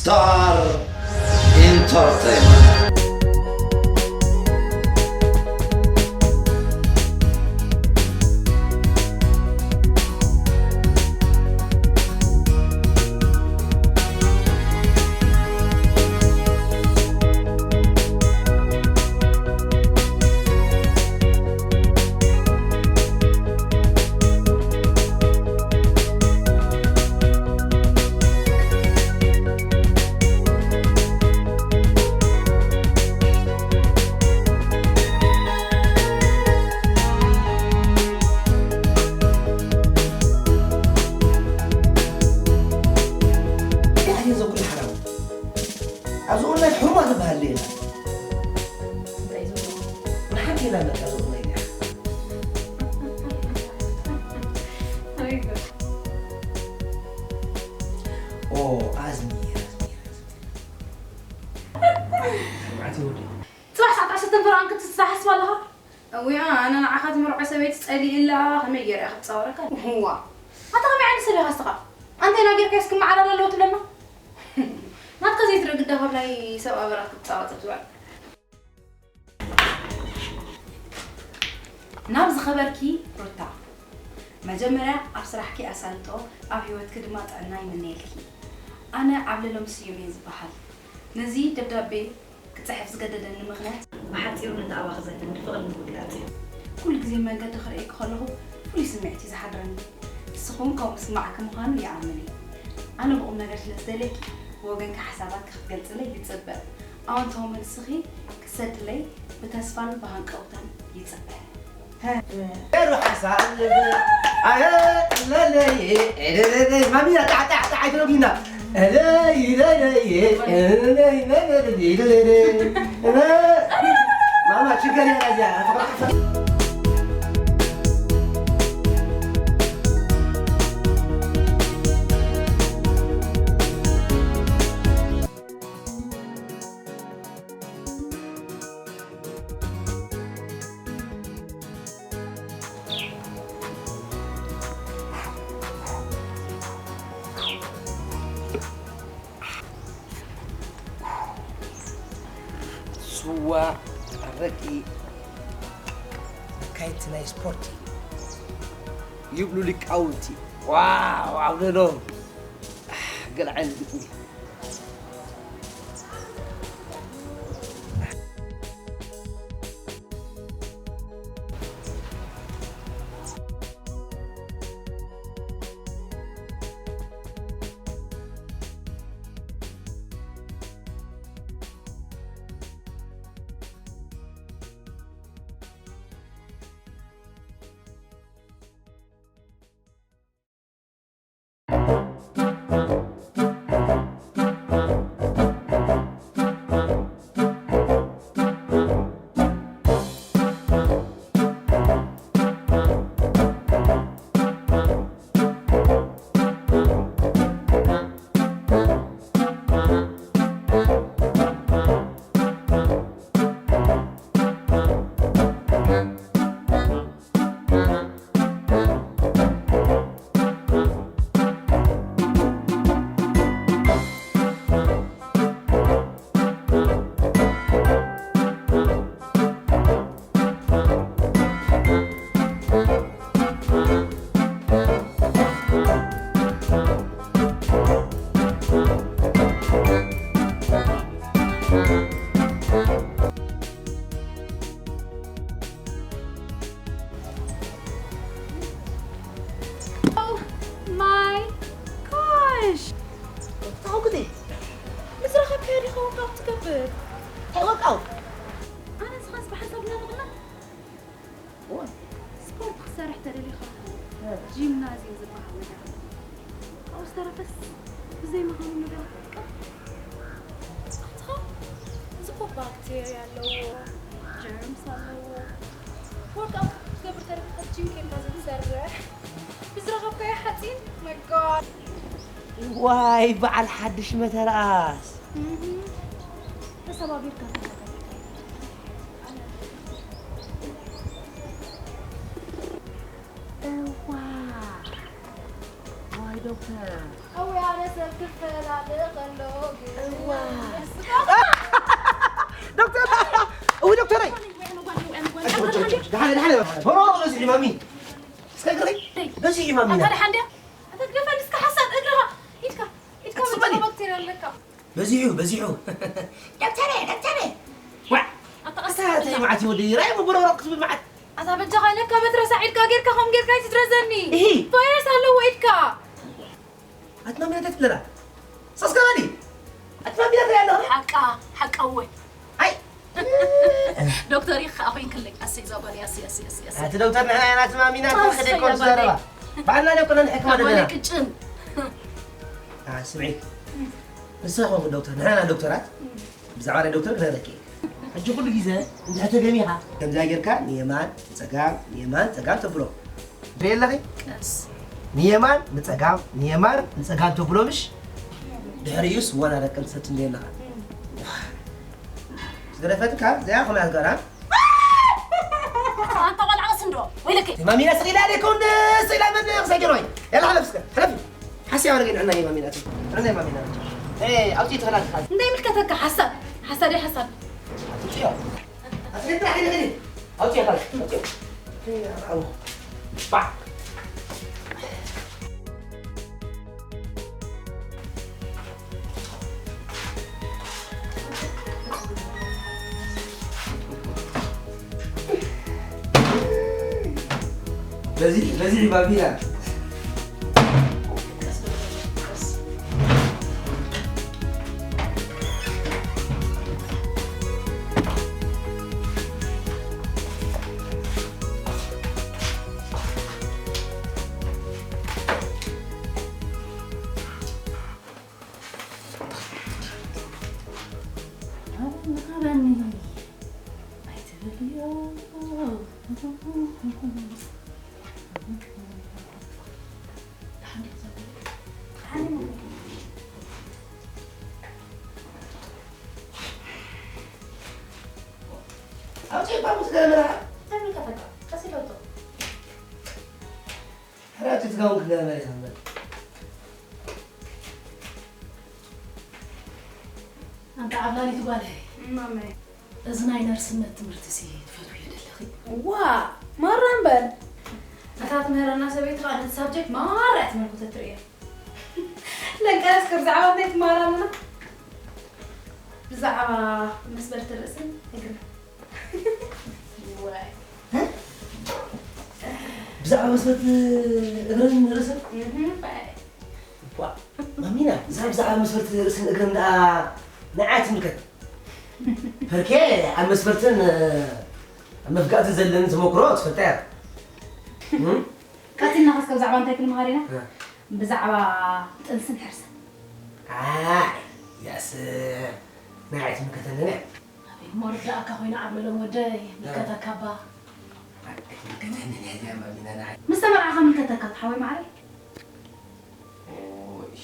Star Entertainment. እንታይ እዩ እዚ ኩሉ ሓራም? ኣብዚ እዋን ናይ ሕሙማት ዝበሃል የለን። እንታይ እዩ ዘሎ? ንሓንቲ ኢላ መጣ እዚ እዋን ናይ ኦ፣ ኣዝሚ፣ ኣዝሚ፣ ኣዝሚ። ስምዓት ይወዲ። ጽባሕ ሰዓት ዓሰርተ ፍርቓን ክትሓስብ ኣለኻ? እውያ፣ ኣነ ንዓኻ ትምርዖ ሰበይቲ ጸሊእላ ከመይ ገይረ እየ ክጻወረካ? እዋ። ኣታ ከመይ ዓይነት ሰብ ኢኻ እስኻ? ኣንተ ኢና ጌርካስ ክመዓላል ኣለዎ ትብለና? ናትካ ዘይትርኢ ግዳ ካብ ናይ ሰብ ኣበራት ክትጻወት ትውዕል። ናብ ዝኸበርኪ ሩታ፣ መጀመርያ ኣብ ስራሕኪ ኣሳልጦ፣ ኣብ ህይወትኪ ድማ ጥዕና ይምነየልኪ። ኣነ ዓብለሎም ስዩም እየ ዝበሃል። ነዚ ደብዳቤ ክጽሕፍ ዝገደደኒ ምኽንያት፣ ብሓጺሩ ነቲ ኣባኺ ዘለኒ ፍቕሪ ንምግላጽ እዩ። ኩሉ ግዜ መንገዲ ክርእየኪ ከለኹ ፍሉይ ስምዒት እዩ ዝሓድረኒ። ንስኺ እውን ከምኡ ዝስምዓኪ ምዃኑ ይኣምን እየ። ኣነ ብቑም ነገር ስለ ዝደልየኪ፣ ብወገንኪ ሓሳባትኪ ክትገልጽለይ ይጽበ። ኣወንታዊ መልስኺ ክትሰድለይ ብተስፋን ብሃንቀውታን ይጽበ። ሄሩ ሓሳብ ኣየ ለለይ ኤደለለይ ማሚና ጣዕጣዕጣዕ ኣይትረጉና። ማማ ችግር የላ እዚኣ። ስዋ፣ ኣረቂ፣ ካይቲ ናይ ስፖርቲ ይብሉ ሊቃውንቲ። ዋው፣ ኣብለሎም። ኣሕ፣ ገለ ዓይነት ግጥሚ። Oh my gosh! ታውቅቲ ምስ ረኸብካዮ ዲኻ ወርቃው ትገብር? እንታይ ወርቃው? ኣነ ንስኻስ ብሓንሳብ ኢና ንቕመጥ። እወ። ስፖርት ክትሰርሕ ተደሊኻ እ። ጂምናዝየም ዝበሃል ነገር ኣሎ። ካብኡ ዝተረፈስ ብዘይ ምዃኑ ነገራት በቃ። ኣትኻ፣ እዚ እኮ ባክቴርያ ኣለዎ፣ ጀርምስ ኣለዎ። ወርቃውት ክትገብር ተደሊኻ ጂም ኬድካ ዘይትሰርሕ፣ ብዝረኸብካዮ ሓፂን፣ my God። ዋይ፣ በዓል ሓድሽ መተርኣስ። እህ፣ ተሰባቢርካ ተረፈ። እዋ፣ ዋይ ዶክተር እወ ኣነ ሰብ ክፈላለ ከሎ ግን እዋ። ዶክተር እዊ ዶክተረይ ደሓነ ደሓነ ሆሮ በዚሑ ማሚ እስከ ግሪ በዚሑ ማሚ ኣታ ደሓን ድያ ኣታ ትገፋ ንስካ ሓሳብ እግርኻ ኢድካ ኢድካ ኣስመኒ። ባክቴርያ ኣለካ በዚሑ በዚሑ ዶክተረ ዶክተረ ዋ ኣታ ቀስ ኣታ ተይ መዓት ወዲ ራይ መጎረሮ ክትብል መዓት ኣታ በጃኻ ኢለካ በትረሳ ኢድካ ጌርካ ከም ጌርካ ይትድረዘኒ እሂ። ቫይረስ ኣለዎ ኢድካ ኣትማሚና ተትብለና ሰስከበኒ ኣትማሚና ተያለኹ ሓቃ ሓቃ እወ ኣይ ዶክተር ይኻ ኮይንክለይ ኣሰይ ዛጓል ኣሰይ ኣሰይ ኣሰይ ኣሰይ ኣቲ ዶክተር ንሕና ኢና ትማሚና ኣሰይ ተኸደ ኮን ዛጓል ዘረባ ባዕልና ደኮነ ንሕክም ወለ ኣለና ቅጭን ስምዒ ንስኻ ኮንኩ ዶክተር ንሕና ዶክተራት ብዛዕባ ናይ ዶክተር ክነግረኪ ሕጂ ኩሉ ግዜ እንድሕር ተገሚኻ ከምዚኣ ጌርካ ንየማን ንፀጋም ንየማን ፀጋም ተብሎ ርኢ ኣለኺ ቀስ ንየማን ንፀጋም ንየማን ንፀጋም ተብሎ ምሽ ድሕሪኡ ስዋና ደቂ ኣንሰት እንደ ኣለኻ ዝደረፈትካ እዚኣ ከምያ ዝገራ ኣንተ ቆልዓ ስንዶ ወይለከ ማሚና ስኢላ ደኮን ስኢላ መን ክሰገሮይ ያላ ሓለፍ እስከ ሓለፍ ሓስያ ወረገ ንዕና ማሚና ንዕና ማሚና ኣውፂ ተኸላልካ እንታይ ምልከተካ ሓሳብ ሓሳብ ሓሳብ ኣውፅዮ ኣውፅዮ ኣውፅዮ ኣውፅዮ በዚሕ በዚሕ ባቢላ ኣውፅእኳ ምስ ገመራ ተመልከተካ ቀስ ኢለ ውፅእ ሕራጭ ትጋውን ክገመረ ይኸምበል ኣንታ ዓብላሊት ጓለይ ማመይ እዚ ናይ ነርስነት ትምህርቲ ሲ ትፈትውዮ ደለኺ ዋ ማራ እምበር እታ ትምህረና ሰበይቲ ከዓ ነቲ ሳብጀክት ማራ እያ ትመልክቶ ትርእያ ለንቀስ ከም ብዛዕባ እንታይ ትመሃራልና ብዛዕባ መስበርቲ ርእስን እግርን ብዛዕባ መስበት እግርን ርእስን ማሚና እዛ ብዛዕባ መስፈርቲ ርእስን እግርን ደኣ ንዓያ ትምልከት ፐርኬ ኣብ መስፈርትን ኣብ መፍጋእትን ዘለኒ ተመክሮ ትፈልጣ እያ ቀፂልና ከስከ ብዛዕባ እንታይ ክንመሃር ኢና ብዛዕባ ጥንስን ሕርስን ኣይ ያስ ንዓይ ትምልከተኒ እያ መወዳእካ ኮይና ዓብለሎም ወደይ ምልከተካ ባ ኣይትምልከተኒ እያ እዚኣ ማሚና ንዓይ ምስ ተመርዓኻ ምልከተካ ሓወይ ማዕረይ ኦይ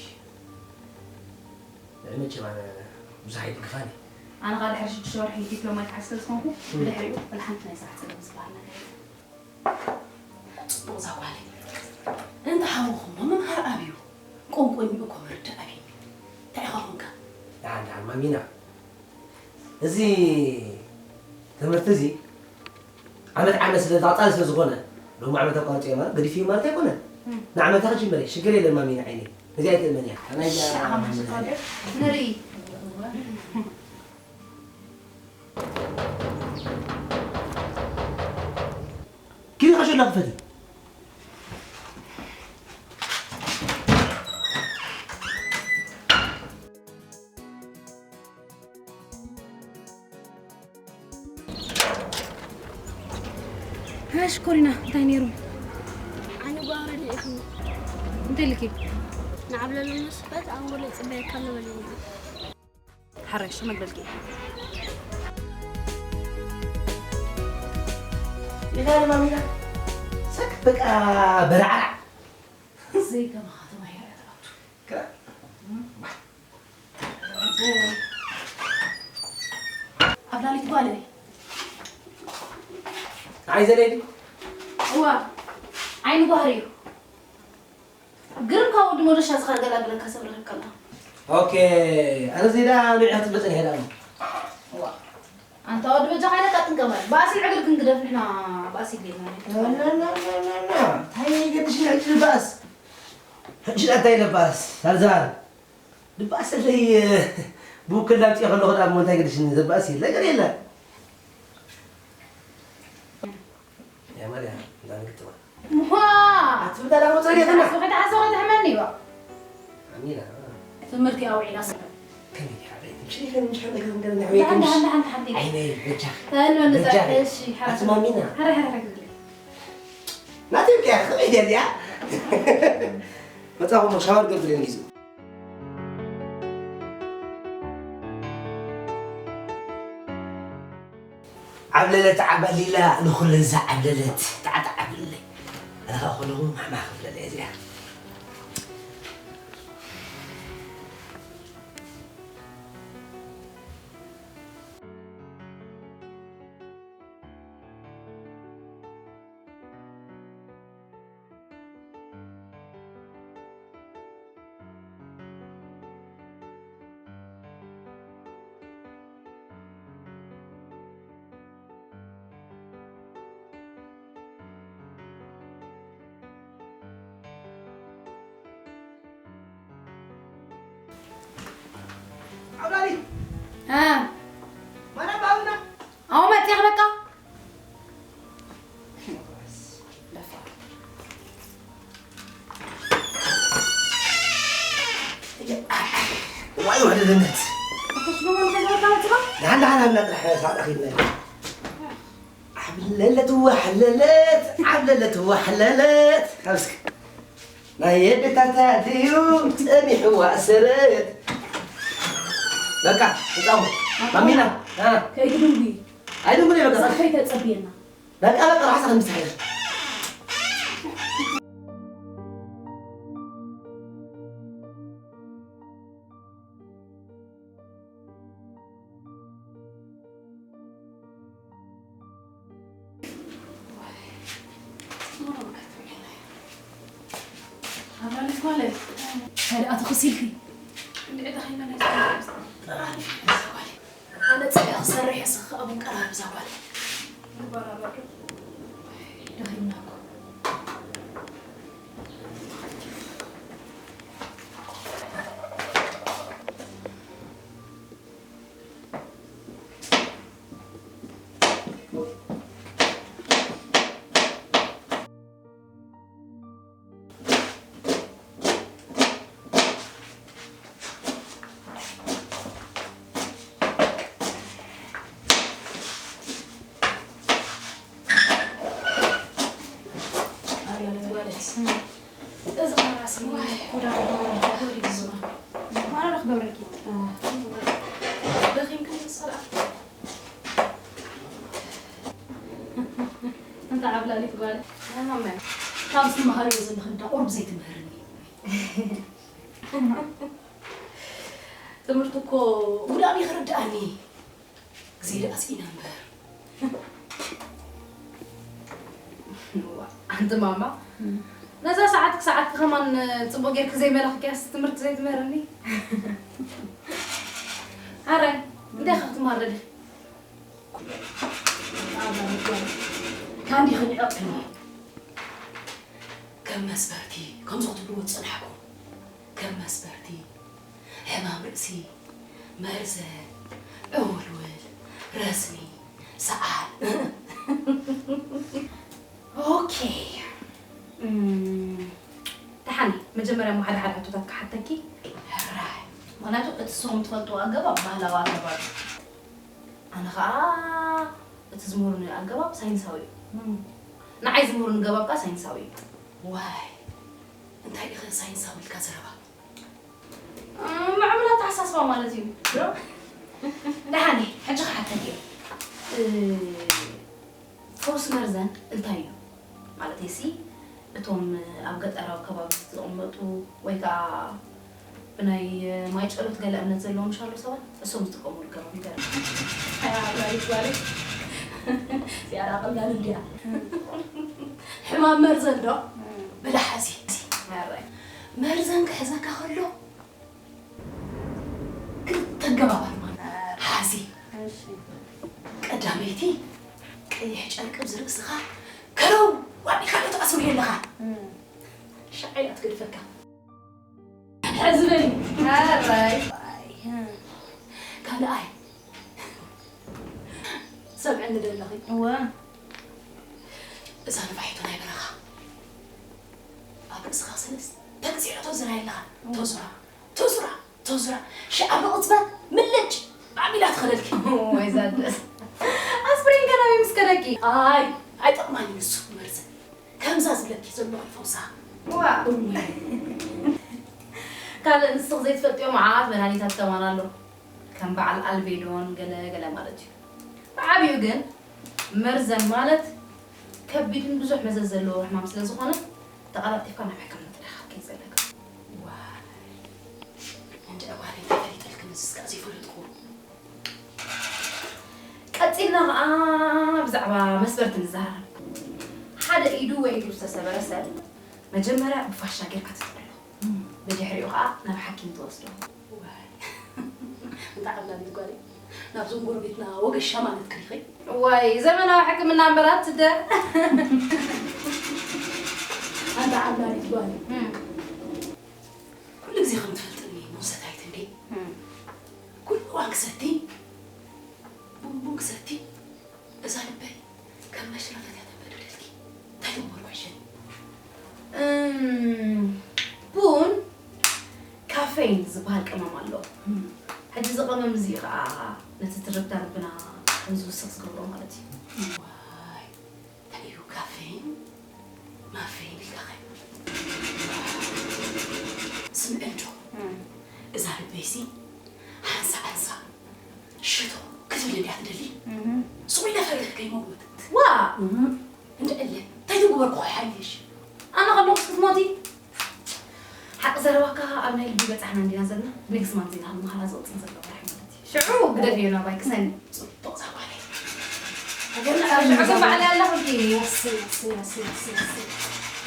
ንዕመ ጀማነ ብዙሕ ኣይድግፋን እየ ኣነ ከዓ ድሕሪ ሽዱሽተ ወርሒ ዲፕሎማ ይትሓዝ ስለ ዝኾንኩ ብድሕሪኡ ወላ ሓንቲ ናይ ስራሕ ፀገም ዝበሃል ነገር የለን ፅቡቕ እዛ ጓለይ እንተ ሓወኹሞ ምምሃር ኣብዩ ቆንቆኝ እኮ መርዳእ ኣብዩኒ እንታይ ኢኻ ኾንካ ደሓን ደሓን ማሚና እዚ ትምህርቲ እዚ ዓመት ዓመት ስለ ዝቐፃል ስለ ዝኾነ ሎም ዓመት ኣቋርፂዮ ማለት ገዲፍዮ ማለት ኣይኮነን ንዓመታ ክጅመር እየ ሽግር የለን ማሚና ዓይነይ እዚኣ ኣይትእመን እያ ንርኢ ኪዲ ኸሸላ ክፈቲ ሃሽ ኮሪና እንታይ ነይሩ ኣነ ጓረ ልኢኹም እንታይ ልኪ ንዓብለሉ መስፈት ኣንጎሎ ይፅበየካ ኣሎ በልኒ ሓራይ ሽመት በልኪ ይላል ማሚና ሰክ በቃ በራዕራዕ ዘይከማኻ ተማሂራ ተኣቱ ኣብላሊት ጓለይ ንዓይ ዘለኒ እዋ ዓይኒ ጓህሪ እዩ ግርም ካብ ወዲ ሞደሻ ዝኸር ገላግለካ ሰብ ረኺብካ ኣለኻ። ኦኬ፣ ኣነ ዜዳ ንዕያ ክትመጽእ ይሄዳ ነው። ዋ፣ ኣንታ ወዲ በጃኻ ኢለካ ጥንቀቕ በል። ባእሲ ንዕግር ክንግደፍ ንሕና ባእሲ የድልየና። ና፣ ና፣ ና፣ ና፣ ና። እንታይ ገድሽ ንዕግር ባእስ? ሕጂ እንታይ ለባእስ? ታርዛን። ድባእሰለይ፣ ብውክልና ኣምጺኦ ከለኹ ደኣ እሞ እንታይ ገድሽኒ? ዘባእስ የለ፣ ነገር የለ። ያ ማርያ፣ እንዳ ንግጥማ። ምዃ! ኣቲ ምታ ደኣ ወጸ ጌትና። ሓሶ ከይትሓስብ ከይትሕመኒ እባ። ኣሚና። ትምህርቲ ኣውዒላ ስለ። ከመይ ዲኻ? ምሽ፣ ምሽ፣ ምሽ፣ ነገር፣ ነገር፣ ነገር፣ ደሓን፣ ደሓን፣ ደሓን፣ ደሓን። ዓይነይ፣ በጃኺ። ተልበኒ በጃኺ። እሺ፣ ሓሶ። ኣቲ ማሚና። ሓረ፣ ሓረ፣ ሓረ፣ ግድለይ። ናተይ ከያ፣ ከመይ ድያ እዚኣ? መጻኹ እሞ ሻወር ገብርኤል ጊዜ። ዓብለለት ዓባሊላ ንኹለን ዝዓብለለት ጣዕጣዕ ኣብለለይ። ኣነ ኸኣ ኮለኹ ማሕማሕ ክብለለይ እዚኣ። ዓብላሊ። እ። ማራ ባውና። ኣው መጽያ በቃ። ዋይ ውሕልልነት። ደሓን ደሓን ኣብና ጥራሕ ሳዕዳ ኺድና። ዓብለለት ዋሕለለት፣ ዓብለለት ዋሕለለት። ካብስክ ናይ የደታታ ድዩ ጸኒሕዋ ሰረት። በቃ፣ ተጻወት። ማሚና፣ እ። ከይትድንጉይ። ኣይድንጉይ በቃ። ሰፈይ ተጸብየና። በቃ፣ በቃ፣ ራሕሳ ክንምሳሕ። ኣባልት ጓለይ፣ እንታይ ደኣ ትኹስ ኢልኪ? እንድዒ ደኺመ ናይ ዛጓል። ኣነ ጸኒሐ ክሰርሕ እየ፣ ስኺ ከኣ ቡን ቀራርብ ዛጓል። ንበራረብ። ደኺምና እኮ። እዚ ኸራሲ ዋይ፣ ጉዳ ጉዳ ጉዳ ይግዙ። ማራ ክገብረኪ። ደኺምክን ዝሰልኣ። እንታ ዓብላሊት ጓል። ማማ፣ ካብ ዝትመሃርዮ ዘለኺ እንዳ ቁሩብ ዘይትምህርኒ። ትምህርቲ እኮ ጉዳም እዩ ክርድኣኒ። ግዜ ደኣ ስኢና እምበር። እዋ፣ ኣንቲ ማማ፣ ነዛ ሰዓት ክሰዓት ከማን ጽቡቕ ጌርኪ ዘይመለኽክያስ ትምህርቲ ዘይትምህርኒ? ኣረ፣ እንታይ ኢኻ ክትመሃር ደሊኺ? ኣዛ ምጓል፣ ካንዲ ክንዕቕ ትምህር። ከም መስበርቲ፣ ከምዚ ክትብልዎ ዝጸናሕኩም። ከም መስበርቲ፣ ሕማም ርእሲ፣ መርዘን፣ ዕውልውል፣ ረስኒ፣ ሰዓል። ኦኬ። እም፣ ደሓን፣ መጀመርያ እሞ ሓደ ሓደ ሕቶታት ክሓተኪ። ሕራይ። ምኽንያቱ እቲ ንስኹም ትፈልጥዎ ኣገባብ ባህላዊ ኣገባብ እዩ። ኣነ ኸኣ እቲ ዝምህሩኒ ኣገባብ ሳይንሳዊ እዩ። እም። ንዓይ ዝምህሩኒ ኣገባብ ከኣ ሳይንሳዊ እዩ። ዋይ፣ እንታይ ኢኺ ሳይንሳዊ ኢልካ ዘረባ? እ፣ ምዕቡል ኣተሓሳስባ ማለት እዩ። ዶ? ደሓን፣ ሕጂ ክሓተኪ እየ። እ፣ ፈውሲ መርዘን እንታይ እዩ? ማለተይሲ፣ እቶም ኣብ ገጠራዊ ከባቢ ዝቕመጡ ወይ ከኣ ብናይ ማይ ጸሎት ገለ እምነት ዘለዎም ምሽ ኣለዉ ሰባት፣ እሶም ዝጥቀሙሉ ገባብ እንታይ እዩ? ኣያ፣ ኣፍላይት ጓለይ። እዚኣ ደኣ ቀልዳል እንድያ። ሕማም መርዘን ዶ? ብላሕ እዚ። ኣራይ። መርዘን ክሕዘካ ከሎ ክልተ ኣገባብ ኣሎ። ሓዚ እሺ። ቀዳመይቲ ቀይሕ ጨርቂ ኣብዚ ርእስኻ ከረው ኣቢልካ ዶ ትኣስሮ ኣለኻ? እም። ሻዕ ኢላ ትገድፈካ። ሕዚ በሊ። ኣራይ። ካልኣይ። ሰምዕኒ ዶ ኣለኺ? እወ። እዛ ነፋሒቶ ናይ በረኻ ኣብ ርእስኻ ሰለስተ ግዜ ዶ ተዙራ ኣለኻ? እወ። ተዙራ፣ ተዙራ፣ ተዙራ። ሽዓ ብቕጽበት ምልጭ ኣቢላ ትኸደልኪ። ወይ ዛደስ። ኣስፕሪን ከ ናበይ ምስ ከደኪ? ኣይ፣ ኣይጠቕማን እዩ ንሱ መርዘን። ከምዛ ዝብለኪ ዘለኹ ፈውሳ። ዋ። እውይ። ካልእ ንስኽ ዘይትፈልጥዮ መዓት መድሃኒታት ከማን ኣሎ። ከም በዓል ኣልቤዶን ገለ ገለ ማለት እዩ። ብዓብዩ ግን መርዘን ማለት ከቢድን ብዙሕ መዘዝ ዘለዎ ሕማም ስለ ዝኾነ ተቐላጢፍካ ናብ ሕክምና ጥራይ ክትከይድ ዘለካ። ዋይ። እንደ እዋሪ ተፈሊጠልክ ምስስካ ዘይፈለጥኩ። ቀጺልና ኸኣ ብዛዕባ መስበርቲ ንዘራረብ። ሓደ ኢዱ ወይ ኢዱ ዝተሰበረ ሰብ መጀመርያ ብፋሻ ጌርካ ትጥቕልሎ። ብድሕሪኡ ኸኣ ናብ ሓኪም ትወስዶ። ዋይ። እንታይ ዓብላሊት ጓለይ። ናብዞም ጎረቤትና ወገሻ ማለት ክሪኺ። ዋይ፣ ዘመናዊ ሕክምና እምበር ኣትደ። ኣንታ ዓብላሊት ጓለይ። እም። ኩሉ ግዜ ከም ትፈልጥኒ ሙን ሰታይት እንዴ? እም። ኩሉ እዋን ክሰቲ፣ ቡንቡን ክሰቲ፣ እዛ ልበይ ከም መሽረፈት እያ ተንበድብደልኪ። እንታይ ትግበሩ ሕሸኒ? እም፣ ቡን ካፌን ዝበሃል ቀመም ኣለዎ። እም። ሕጂ እዚ ቀመም እዚ እዩ ኸዓ ነቲ ትርብታ ልብና ከም ዝውስኽ ዝገብሮ ማለት እዩ። ዋይ፣ እንታይ እዩ ካፌን? ማፌን ኢልካ ኸ? ስምዒ እንዶ። እም። እዛ ልበይሲ ሓንሳ ሓንሳ ሽቶ ክትብል እንድያ ትደሊ። እም። ሱቕ ኢለ ፈሪሕ ከይመውት። ዋ! እም። እንድዕለ፣ እንታይ ትግበርኩ ሓይሽ? ኣነ ከለኹስ ክትሞቲ? ሓቂ ዘረባካ ኣብ ናይ ልቢ በጻሕና እንዲና ዘለና። ኔክስት ማንት ኢና ንመሃላ ዝቕጽል ዘሎ ወርሒ ማለት እዩ። ሽዑ ግደፍዮ ናባይ ክሰኒ። ጽቡቕ ዛጓለይ። ሽዑ ግን ባዕለይ ኣለኹ እንዲ። የስ፣ የስ፣ የስ፣ የስ፣ የስ።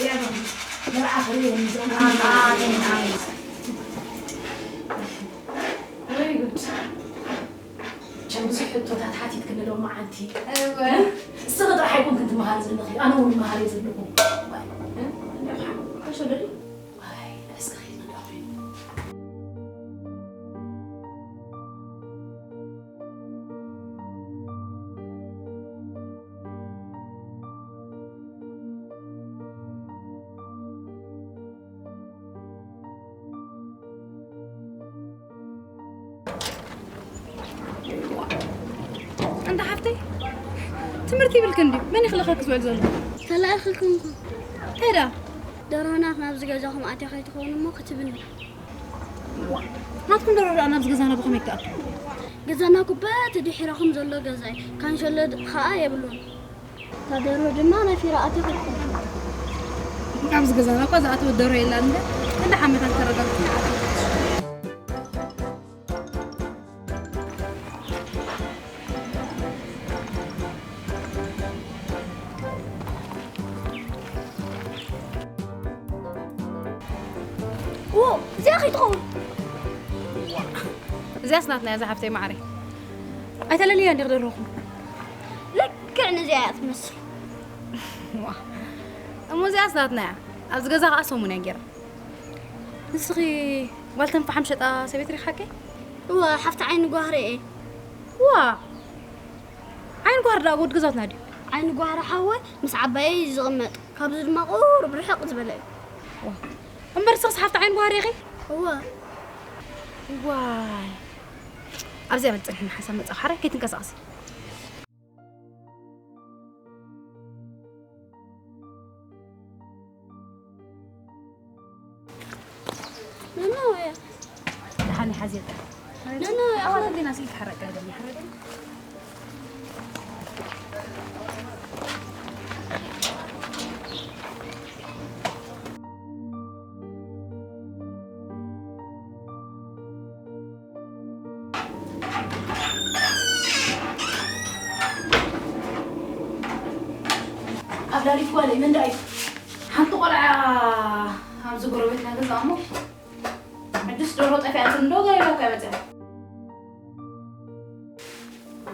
የስ። መርዓ ፍሪ የሚዘው። ኣሜን፣ ኣሜን። ወይ ጉድ። ቸም ብዙሕ ሕቶታት ሓቲትክኒ ሎመዓንቲ። እወ። እስኺ ጥራሕ ኣይኮንክን ትመሃሪ ዘለኺ፣ ኣነ እውን ይመሃር እየ ዘለኹ። ዋይ፣ እ? እንዲኻ፣ ሓሾ ደሊ? ዋይ፣ እስኪ ኸይድ መዳኹ። ኣንታ ሓፍተይ፣ ትምህርቲ ይብልክን ድዩ? መን ይኽለኸልኪ ዝውዕል ዘሎ? ተላኢኽልኩም እኮ። እንታይ ደኣ? ደርሆ ናት ናብዚ ገዛኹም ኣትያ ከይትኸውን እሞ ክትብኒ። ናትኩም ደርሆ ደኣ ናብዚ ገዛና ብኸመይ ትኣቱ? ገዛና እኮ በቲ ድሒረኹም ዘሎ ገዛ እዩ። ካንሸሎ ድ-፣ ኸኣ የብሉን። እታ ደርሆ ድማ ናይ ፊራ ኣትያ ከይትኸውን። ኣብዚ ገዛና እኳ ዝኣተወት ደርሆ የላን እምበር፣ ክንዲ ዓመታት ተረጋግጽ። ዎ፣ እዚኣ ከይትኸውን። እዚኣስ ናትና እያ፣ እዛ ሓፍተይ ማዕረይ። ኣይተለልያ እንዲኽ ደለኹም። ልክዕ ንዚኣ እያ ትመስል። ዋ፣ እሞ እዚኣስ ናትና እያ። ኣብዚ ገዛ ኸኣ ሰሙን እያ ጌራ። ንስኺ ጓል ተን ፈሓም ሸጣ ሰበይቲ ሪኻኪ? እወ፣ ሓፍቲ ዓይኒ ጓህሪ እየ። ዋ! ዓይኒ ጓህሪ ደኣ ወዲ ገዛትና ድዩ? ዓይኒ ጓህሪ ሓወይ ምስ ዓባየይ እዩ ዝቕመጥ። ካብዚ ድማ ቁሩብ ርሕቕ ዝበለ እዩ። ዋ! እምበር ንስኽስ ሓፍቲ ዓይኒ ጓህሪ ኢኺ? እወ። ዋይ! ኣብዚኣ በል ጽንሕኒ ሓንሳብ መጻኹ ሓራይ ከይትንቀሳቐሲ። ነነወያ። ደሓን ይሓዝየልካ። ነነወያ። ኣዋላ ዲና ስልክ ሓረቀ ደም ሓረቀ። ኣብ ላሊት ጓለይ መን ደኣ እዩ? ሓንቲ ቆልዓ እዚ ጎረቤትና ገዛ እሞ፣ ሕጅስ ደርሆ ጠፊኣትኒ ዶ ገለ ኢላ እኮ እያ መፂኣ።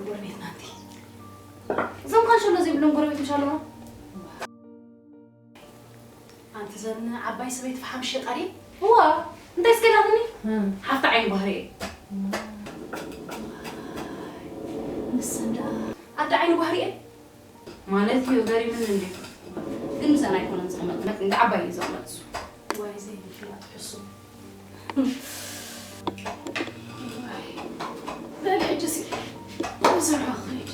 ጎረቤትና ኣንቲ። እዞም ካንሸሎ ዘይብሎም ጎረቤት ምሽ ኣለዋ። ኣንቲ ዘን ዓባይ ሰበይቲ ፈሓም ሸጣ ድየ? እዋ፣ እንታይ እስከ ኢላትኒ? እም። ሓፍቲ ዓይኒ ባህሪ እየ። ንሰን ደኣ ኣደ ዓይኒ ባህሪ እየ። ማለት እዩ፣ ገሪሙኒ እንድዩ። ግን ምሳና ኣይኮነን ዝቕመጥ፣ እንዳ ዓባይ እዩ ዝቕመጥ እሱ። ዋይ፣ ዘይምፍላጥ ሕሱም። በል ሕጂ ሲ፣ ኣብ ስራሕ ክኸይድ።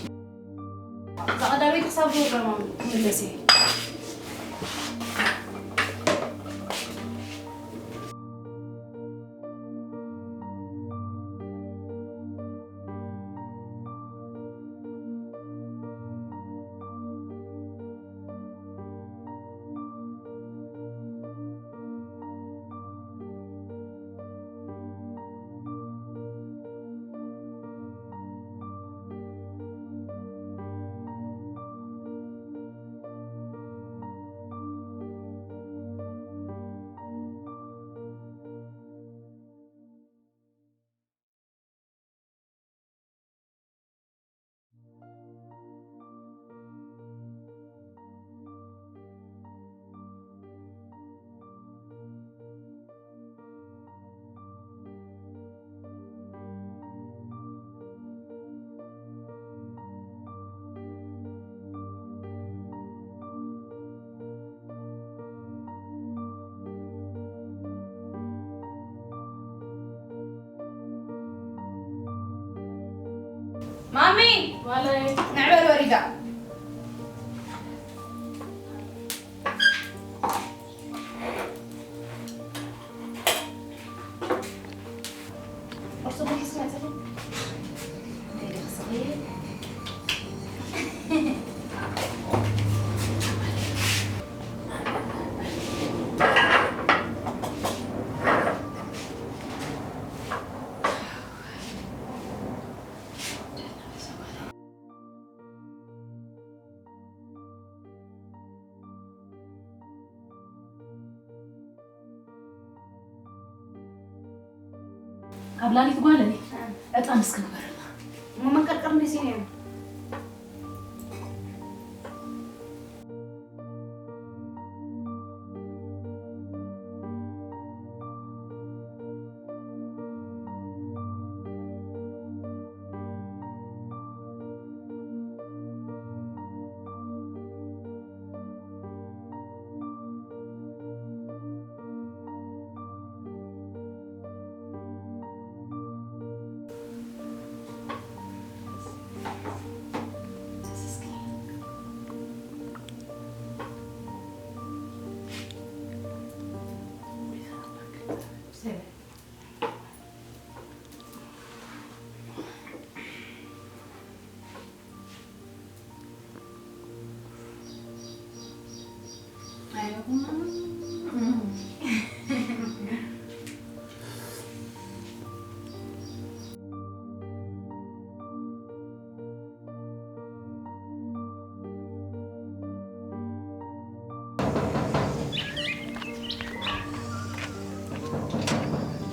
እዛ ቀዳመይቲ ክሳብ ዝወርድ ድማ ክምለስ እየ። ማሚ! ዋለይ። ንዕበል ወሪዳ። ቁርሲ ሒዝኪ መፂኺ? ከይደ ክስኺ። ካብ ላሊት ጓለይ ዕጣን እስኪ ንግበረላ። እሞ መንቀርቀር እንዴ ሲኒ እዮም?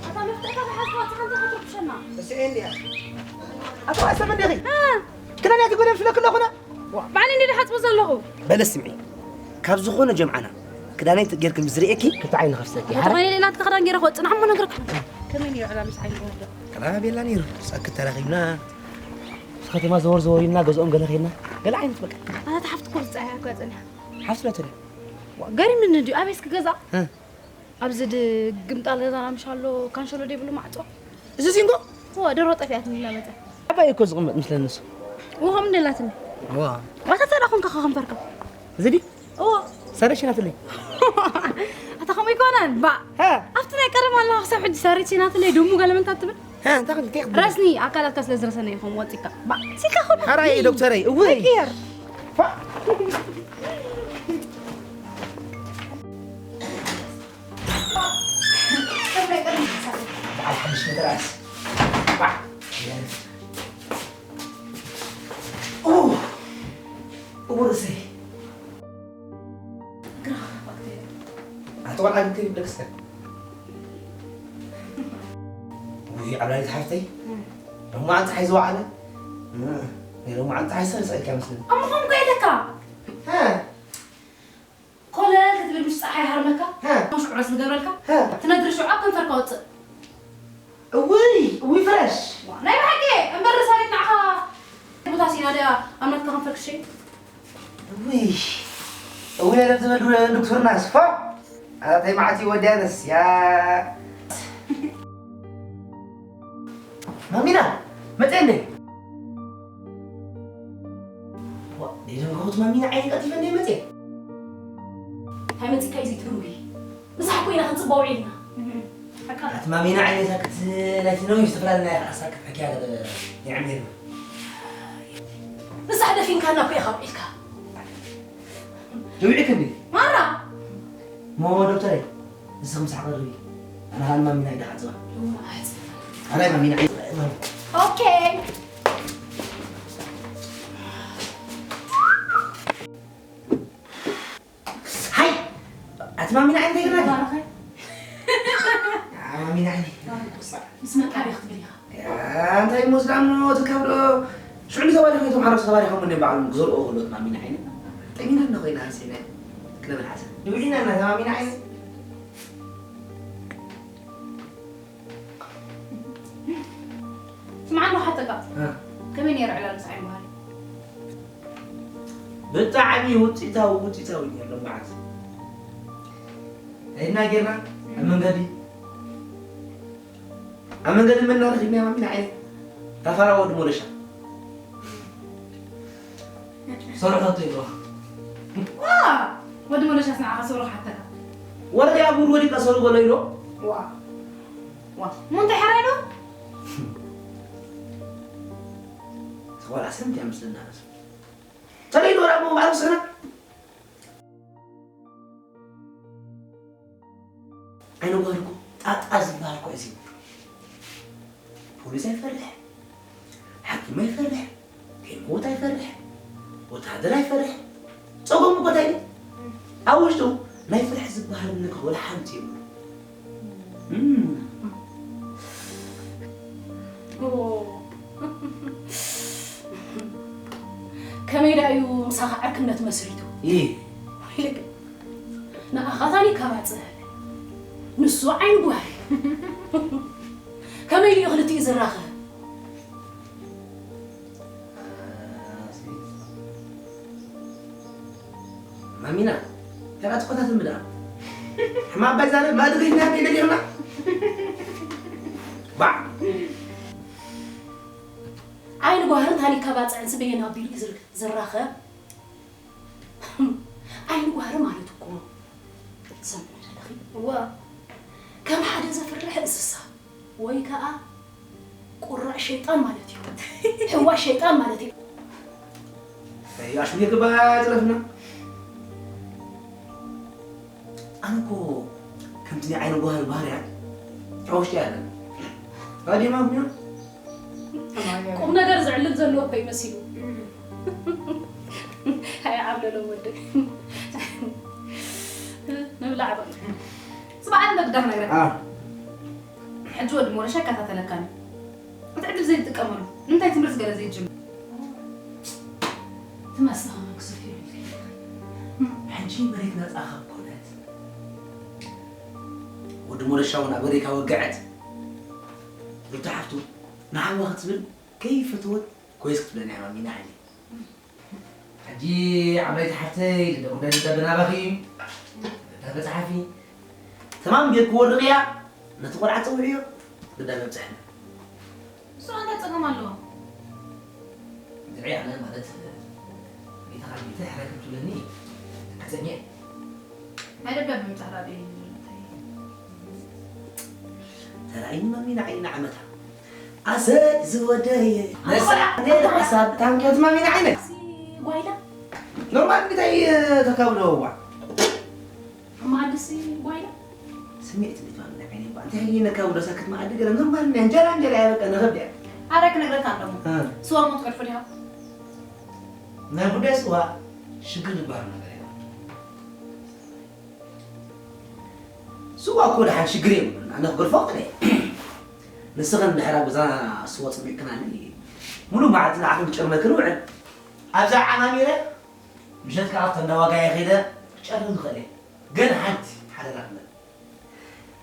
ኣታ መፍትሕካ ዝሓዝካ ወፅኻ እንታይ ክትርብሸና? እስኤ እንድያ። ኣቶ ኣሰብ እንዲኺ? እ። ክዳን ያቲ ጎደም ሽለክ ኣለኹና? ባዕለይ እንዲ ዝሓፅቦ ዘለኹ። በለ ስምዒ። ካብ ዝኾነ ጀምዓና ክዳነይ ጌርክ ምስ ዝርእየኪ ክልተ ዓይኒ ከፍሰኪ። ሓረ? ተኾይነ ሌላ ክዳን ጌረ ክወፅእ ንዓሞ ነግረካ። ከመይ ነይሩ ዕላ ምስ ዓይኒ ወርዶ? ቀላል ቤላ ነይሩ። ሳክት ተራኺብና። ምስ ከተማ ዘወር ዘወር ኢልና ገዝኦም ገለ ኸይድና። ገለ ዓይነት በቃ። ኣታ ሓፍቲ እኮ ዝፀሓያ እኮ እያ ፀኒሓ። ሓፍቲ ዶ ትብል? ዋ፣ ገሪምኒ እንድዩ። ኣበይ እስኪ ገዛ? እ። ኣብዚ ድ-፣ ግምጣል ገዛና ምሽ ኣሎ፣ ካንሸሎ ደይብሉ ማዕጾ። እዚ ዚንጎ? እዋ፣ ደርሆ ጠፊኣትኒ ኢላ መጸ። ዓባይ እኮ ዝቕመጥ ምስለኒ ንሱ። እዋ፣ ከምኡ እንደላትኒ። እዋ። ዋታ ተዳ ኮንካ ከ ከንፈርካ? እዚ ድዩ? እዋ። ሰረሽ ናትለይ። ኣታ ከምኡ ኣይኮነን፣ ባ። ሃ። ኣብቲ ናይ ቀደም ኣለኻ ክሳብ ሕጂ ሰረች ናትለይ፣ ደሙ ገለመንታ ትብል? ሃ፣ እንታይ ክንከ ረስኒ፣ ኣካላትካ ስለ ዝረሰነ እዩ ከምኡ ወጺካ። ባ፣ ሲካ ኹን። ሓራይ ዶክተረይ፣ እወይ። ዘይቅየር። በዓል ሓድሽ መተርኣስ። ኦ፣ እውር እሰይ። ኣቶ ቆልዓ ግን ይብለክስከ። ውይ፣ ዓብላሊት ሓፍተይ፣ ሎማዓንቲ ሓይ ዝወዓለ፣ ሎማዓንቲ ሓይ ሰልሰልካ መስለኒ። እሞ ከምኡ ኢለካ። ሃ? ኮለል ክትብል ምስ ጸሓይ ሃርመካ፣ ሃ? ሽዑ ረስ ዝገብረልካ፣ ሃ? ትነድሪ ሽዑ ኣብ ከንፈርካ ወጽእ። እውይ፣ እውይ ፍረሽ። ዋ፣ ናይ ብሓቂ እምበር ሳሊም ንዓኻ ቦታ ሲና ድያ ኣብ ናትካ ከንፈር ክሸይጥ? እውይ፣ እውይ፣ ነደብ ትበል ዶክተርና ስፋ። ኣተይ መዓት እዩ ወዲያ ነስያ። ማሚና፣ መጸ እንዴ? ዋ፣ ደደንገኹት ማሚና ዓይኒ ቀቲፈ እንዴ መጸ? እንታይ መጺእካ እዩ ዘይትህዊ? ምሳሕ ኮይና ክንጽባ ውዒልና። ኣቲ ማሚና ዓይኒ ሳክት ናይቲ ነዊሕ ዝተፈላለየ ናይ ራእሲ ሳክት ሓኪያ ገለ ይዕምር። ምሳሕ ደፊንካና እኮ ኢኻ ውዒልካ። ደዊዕክ እንዴ? ማራ! ሞ ዶክተረይ፣ ንስኺ ምሳሕ ቀርቢ። ኣነ ኸኣ ማሚና ኢዳ ሓጽባ። ኣነ ማሚና ዓይኒ። ኦኬ። ሃይ! ኣቲ ማሚና ዓይኒ እንታይ ይግርናኪ? ባረኸ። ኣ፣ ማሚና ዓይኒ። ምስ መን ቃል ክትብል ኢኻ? ያ፣ እንታይ እሞ ዝደኣሞ እቲ ካብዶ ሽዑ ንተባሪኾም፣ እቶም ሓረስቶት ተባሪኾም እንደ ባዕሎም ክዘርኡ ከለዉ እቲ ማሚና ዓይኒ። ጠሚና እንደ ኮይና ሃሲና ክነብል ሓሰብ። ንውዒና እና እታ ማሚና ዓይኒ። ስምዓኒ፣ ሓተካ። እ። ከመይ ነይሩ ዕላል ምስ ዓይኒ ጓሃሪ? ብጣዕሚ ውፅኢታዊ፣ ውፅኢታዊ ነይሩ ሎምዓንቲ። ከይድና ጌርና ኣብ መንገዲ፣ ኣብ መንገዲ መና ረኺብና ማሚና ዓይኒ። ታፋራ ወዲ ሞለሻ። ሰርሖቶ ኢልዋ። ዋ! ወዲ ሞለሻስ ንዓኻ ሰርሖ ሓተካ። ወረዲ ኣብ ቡር ወዲቃ ሰሩ በሎ ኢሎ። ዋ። ዋ። እሞ እንታይ ሓራይ ዶ? ተቆልዓ ሰምቲ ኣምስልና ነሱ። ተለይ ዶ ራሞ ባዕሉ ስና? ዓይነ ጓል እኮ ጣጣ ዝበሃል እኮ እዚ። ፖሊስ ኣይፈርሕ፣ ሓኪም ኣይፈርሕ፣ ከይሞት ኣይፈርሕ፣ ወታሃደር ኣይፈርሕ። ጸገሙ እኮ እንታይ እዩ? ኣብ ውሽጡ ናይ ፍርሒ ዝበሃል ነገር ወላ ሓንቲ የብሉ። እም። ኦ። ከመይ ደኣ እዩ ምሳኻ ዕርክነት መስሪቱ? ይህ። ኢልክ ንኣኻ ታኒካ ባጽዕ፣ ንሱ ዓይኒ ጓል። ከመይ ድዩ ክልቲኡ ዝራኸብ? ማሚና፣ ተራ ትኮታትን ብዳ። ሕማም ባይዛነ ማድሪድ ና ከይደ ዲርና። ባ። ዓይኒ ጓህርን ታኒካ ባጽዕን ስበየን ኣቢሉ እዩ ዝር-፣ ዝራኸብ። ዓይኒ ጓህሪ ማለት እኮ፣ ትሰምዒ ዶ ኣለኺ? እወ። ከም ሓደ ዘፍርሕ እንስሳ ወይ ከኣ ቁራዕ ሸይጣን ማለት እዩ። ሕዋ ሸይጣን ማለት እዩ። ኣይ፣ ኣሽሚር ግባ ትረፍና። ኣነ እኮ ከምቲ ናይ ዓይኒ ጓህሪ ባህርያት ኣብ ውሽጢ ኣለን። ኣዴማ ምንዮ? ቁም ነገር ዝዕልል ዘሎ እኮ እዩ መሲሉ። ሃይ ዓብለሎም ወደይ። ንብላዕ በል። ስምዓኒ፣ እንደ ግዳፍ ነግረካ። አ። ሕጂ ወዲ ሞረሻ ይከታተለካኒ። እቲ ዕድል ዘይትጥቀመሉ። ንምንታይ ትምህርቲ ገለ ዘይትጅምር? እቲ መስተ ከመን ክሰትዮ ኢሉ ይፈልጥ። ሕጂ መሬት ናጻ ካብ ኮነት፣ ወዲ ሞረሻ እውን ኣበሪካ ወገዐት። ሩታ ሓፍቱ፣ ንሓዋ ክትብል ከይፈተወት ኮይስ ክትብለኒ እያ ማሚና ሓይሊ። ሕጂ ዓባይቲ ሓፍተይ፣ ደብዳበ ናባኺ፣ ደብዳበ ጸሓፊ። ተማም ጌርክዎ ርቕያ፣ ነቲ ቆልዓ ጸውዕዮ፣ ደብዳበ ኣብጽሐልና። ንሱ እንታይ ጸገም ኣለዎ? ድዒ ኣነ ማለት፣ ቤትኻ ቤተ ሕረክ ትብለኒ፣ ክጸንየ። ናይ ደብዳበ ምጻሕ ራእየ። ተራእይኒ ማሚና ዓይኒ ዓመታ። ኣሰይ ዝወደየ፣ ኣነ ነሳ ቆልዓ፣ ኣነ ቆልዓ። ሓሳብ ታንክዮት ማሚና ዓይነ። ሲ ጓይላ። ኖርማል እንታይ ተካብዶ ዋ? መኣዲ ሲ ጓይላ። ስምዒት ቤት ማሚና ዓይነ ባ። እንታይ ነካብዶ ሳክት መኣዲ ገለ ኖርማል ናይ እንጀራ እንጀራ እያ በቃ ንኸብድ እያ። ኣረ ክነግረካ ኣለኹ። እ። ስዋ ሞት ቀድፎ ዲኻ? ናይ ጉዳይ ስዋ ሽግር ዝበሃል ነገር የለን። ስዋ እኮ ደሓን ሽግር የብሉን። ኣነ ክገድፎ ክእል እየ። ንስኽን ድሕር ኣብ ገዛና ስዋ ጸሚቕክናኒ፣ ሙሉእ መዓልቲ ንዓኽን ክጨርመክን ውዕል። ኣብዛ ዓማሚረ ምሸት ከኣ ኣብታ እንዳ ዋጋየ ከይደ ክጨርም ዝኽእል እየ። ግን ሓንቲ ሓደራ ክብለካ።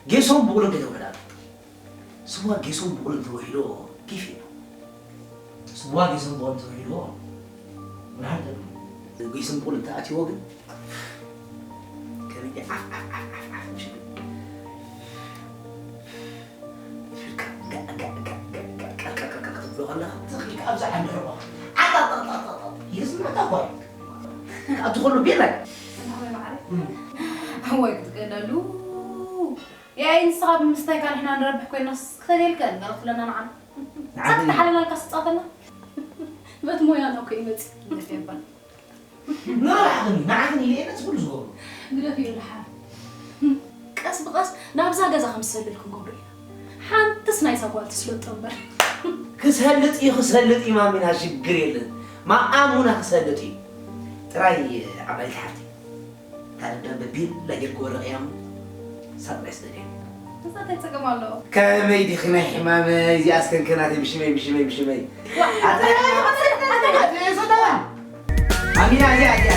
ጌሶን ብቑልን ከይተውሕዳ። ስዋ ጌሶን ብቑልን ተወሒዶ ኬፍ እዩ። ስዋ ጌሶን ብቑልን ተወሒዶ ብርሃን ተብሉ። ጌሶን ብቑልን ተኣትይዎ ግን ከመይ ዓፍ ዓፍ ዓፍ ዓፍ ዓፍ ምሽብል። ፍልካ ጋእ ጋእ ጋእ ጋእ ጋእ ቀርቀር ቀርቀር ክትብሎ ከለኻ ትኽልካ ኣብዛ ዓንዲ ሕቖ ዓጣጣጣጣጣ ኢሉ ዝስምዓካ እኳ እዩ። ካብቲ ኩሉ ቤላይ። እም። ወይ ክትቀለሉ። ያይ ንስኻ ብምስታይካ ንሕና ንረብሕ ኮይናስ ክተልየልከ ንገር ክብለና ንዓና። ንዓና ሳብ እዩ። ተሓለላልካ ስጻተና። በት ሞያና እኮ ይመጽእ። ንረብሕ እባ። ንረብሕ ግን ንዓኽን ኢለ እየ ነቲ ኩሉ ዝገብሮ። ግደፍ እዩ ደሓር። ቀስ ብቐስ ናብዛ ገዛ ከም ዝሰልል ክንገብሮ ኢና። ሓንትስ ናይዛ ጓል ትስለጦ እምበር። ክሰልጥ እዩ፣ ክሰልጥ እዩ ማሚና፣ ሽግር የለን። መኣሙና ክሰልጥ እዩ። ጥራይ ዓባይቲ ሓፍተይ፣ እታ ደብዳበ ቢላ ጌርኪ ወረቕያ እሞ ሳጥናይ ስደድያ። እዛ እንታይ ጸገም ኣለዎ? ከመይ ዲኺ ናይ ሕማመይ፣ እዚኣስ ከንከናተይ ብሽመይ፣ ብሽመይ፣ ብሽመይ። ዋ፣ ኣታ-፣ ኣታ-፣ ኣታ-፣ ኣታ-፣ ኣታ-፣ ሰላም። ማሚና፣ እዚኣ፣ እዚኣ፣